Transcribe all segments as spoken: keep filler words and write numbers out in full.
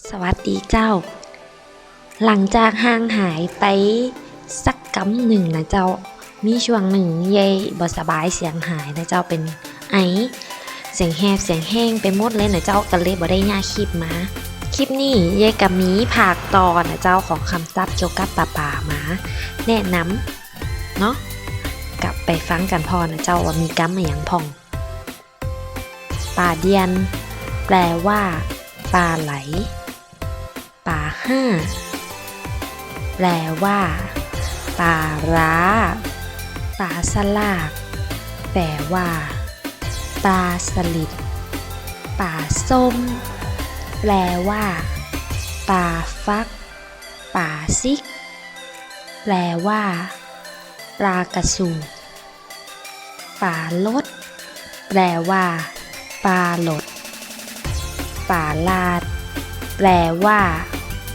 สวัสดีเจ้า หลังจากห่างหายไปสักกำนึ่งนะเจ้า มีช่วงนึ่งเย้ยบ่สบายเสียงหายนะเจ้า เป๋นไอ เสียงแหบเสียงแห้งไปหมดเลยนะเจ้า ก็เลยบ่ได้เยียะคลิปมา คลิปนี้เย้ยก็มีภาคต่อนะเจ้า ของกำศัพท์เกี่ยวกับป๋าๆ มาแนะนำเนาะ ก็ไปฟังกั๋นพ่องนะเจ้า ว่ามีกำอะหยังพ่อง ป๋าเดียน แปลว่า ปลาไหล ป๋าห้า แปลว่า ปลาร้า ป๋าสลาก แปลว่า ปลาสลิด ป๋าส้ม แปลว่า ปลาฟัก ป๋าซิก แปลว่า ปลากระสูบ ป๋าลด แปลว่า ปลาหลด ป๋าลาด แปลว่า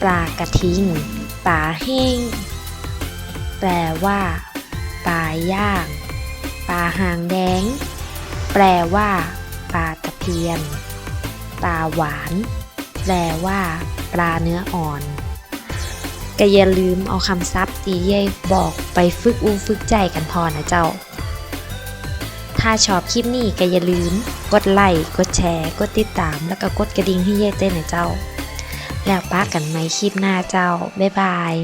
ปลากระทิง ป๋าแห้ง แปลว่า ปลาย่าง ป๋าหางแดง แปลว่า ปลาตะเพียน ป๋าหวาน แปลว่า ปลาเนื้ออ่อน ก็อย่าลืมเอากำศัพท์ตี้เย้ยบอกไปฝึกอู้ฝึกใจ๊กั๋นพ่องนะเจ้า ถ้าชอบคลิปนี้ก็อย่าลืมกดไลก์ กดแชร์ กดติดตาม แล้วก็กดกระดิ่งหื้อเย้ยตวยนะเจ้า แล้วปะกั๋นใหม่คลิปหน้าเจ้า บ๊ายบาย